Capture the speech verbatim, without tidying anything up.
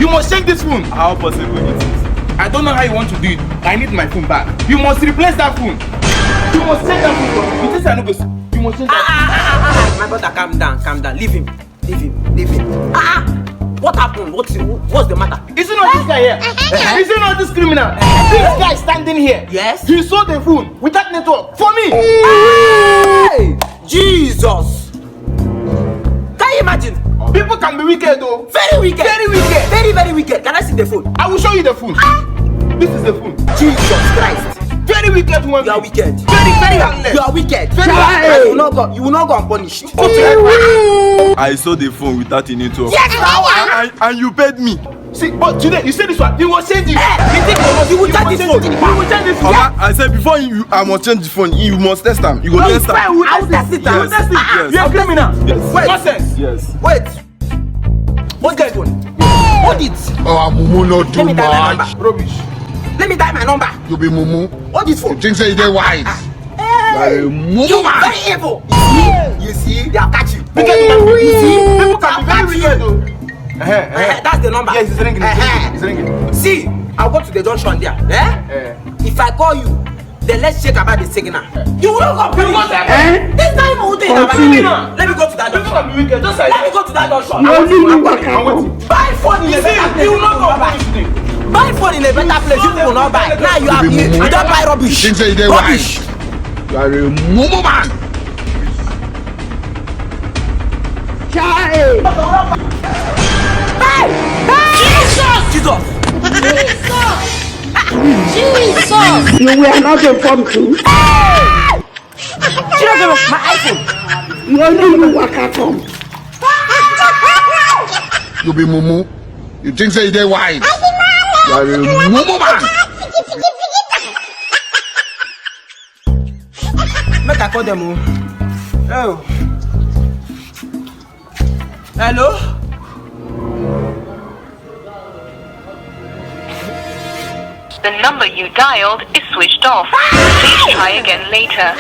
You must change this phone. How possible it is? I don't know how you want to do it. I need my phone back. You must replace that phone. You must change that phone for me. You think I no go s-, you must change that phone. My brother, calm down, calm down. Leave him, leave him, leave him. Ah, ah. What happened? What's, what's the matter? Is it not this guy here? Is it not this criminal? This guy standing here. Yes? He sold the phone without network for me. Hey! Jesus! Can you imagine? People can be wicked, though. Very wicked. Very wicked. Very, very wicked. Can I see the phone? I will show you the phone. This is the phone. Jesus Christ. Very wicked woman. You are wicked. Very, very heartless. You are wicked. Very Chai, heartless. you will not go. You will not go unpunished. Go to hell. I saw the phone without a network. Yes, now. And, and you paid me. See, but today, you see this one, you will change it. Eh, you think you will change this phone? You will change this phone. Oga, I said before you, I must change the phone. You must test am. You go No, test fine, am. we will test it. I will test it. Yes. You're a criminal. Wait. Nonsense. Yes. Wait. Hold this phone. Hold it. Our mumu no Let do me dial my much. number. Rubbish. Let me dial my number. You be mumu. Hold this phone. You think say you dey wise? You are a mumu You man. very evil. You see, you see, they have catch you. Wicked woman. You see, People can be very wicked, though. Eh, eh. Eh, that's the number. Yes, it's ringing. It's Eh, ringing. It's ringing. eh. See, I'll go to the junction there. Eh? Eh. If I call you, then let's check about the signal. You will not complain. You want that? This time we will think about Continue. it. Let me go to that People junction. can be wicked, just like Let me go to that junction. You only I'm know waiting. what I'm happened. waiting. Buy phone in a better place. You will not go buy anything. Buy phone in a better place. You will not buy. Now you have you, you don't buy rubbish. Think say you dey Rubbish. wise. You are a mumu man. Chai! Hey! Hey! Jesus! Jesus! Jesus! You were not informed too. She don't give me my iPhone. You only know what happened. You be mumu. You think say you dey wise? You are a mumu man. Make I call them. Oh. Oh. Hello? The number you dialed is switched off. Please try again later.